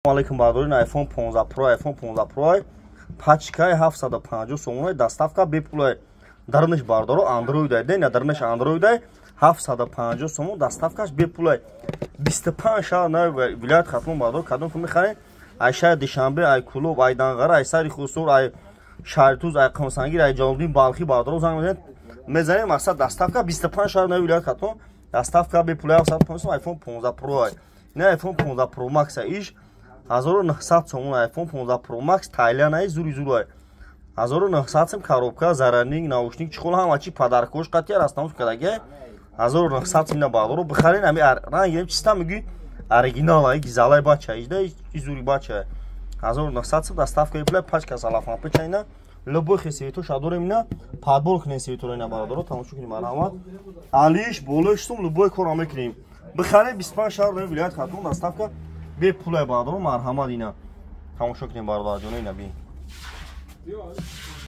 Алейкум, бародарин. iPhone 15 Pro, iPhone 15 Pro пачкаи 750 сомонаи, доставка бепулай. Дарнаш, бардоро, Android ай, дена дарнаш Android ай, 750 сомон, доставкаш бепулай. 25 шаҳр на вилоят Хатлон, бардоро, кадом ки мехарем, ай шаҳри Душанбе, ай Кулоб, ай Данғара, ай Сари Хусур, ай Шаҳритуз, ай Қумсангир, ай Ҷалолиддин Балхӣ, бардоро, занг мезанед, мезанем, мақсад, доставка 25 шаҳр на вилоят Хатлон, доставка бепулай, 750 сом, iPhone 15 Pro ай. Не, iPhone 15 Pro Max иш 1900 сомон, iPhone 15 Pro Max Тайланд, зури зурай, 1900 сом, коробка, зарядник, наушник, чехол, ҳама чи, подаркош қатия растамус кадаги, 1900 сом. На, бардоро, бихарен. Ами ранг чиста мегӯй, оригинал ай, гизалай бача ижда, изури бача, 1900 сом, доставка бепулай, пачка салафан печайна, любой хел цветоша дорем, ина подбор кунем цветора, ина, бародаро, тамошо кунем, марҳамат. Алиш болош сум, любой корро мекунем, бихарем, 25 шаҳр вилоят Хатлон, доставка бепулай, бародаро, марҳамат. Ина тамошо кунем, бародарҷоно, ина би.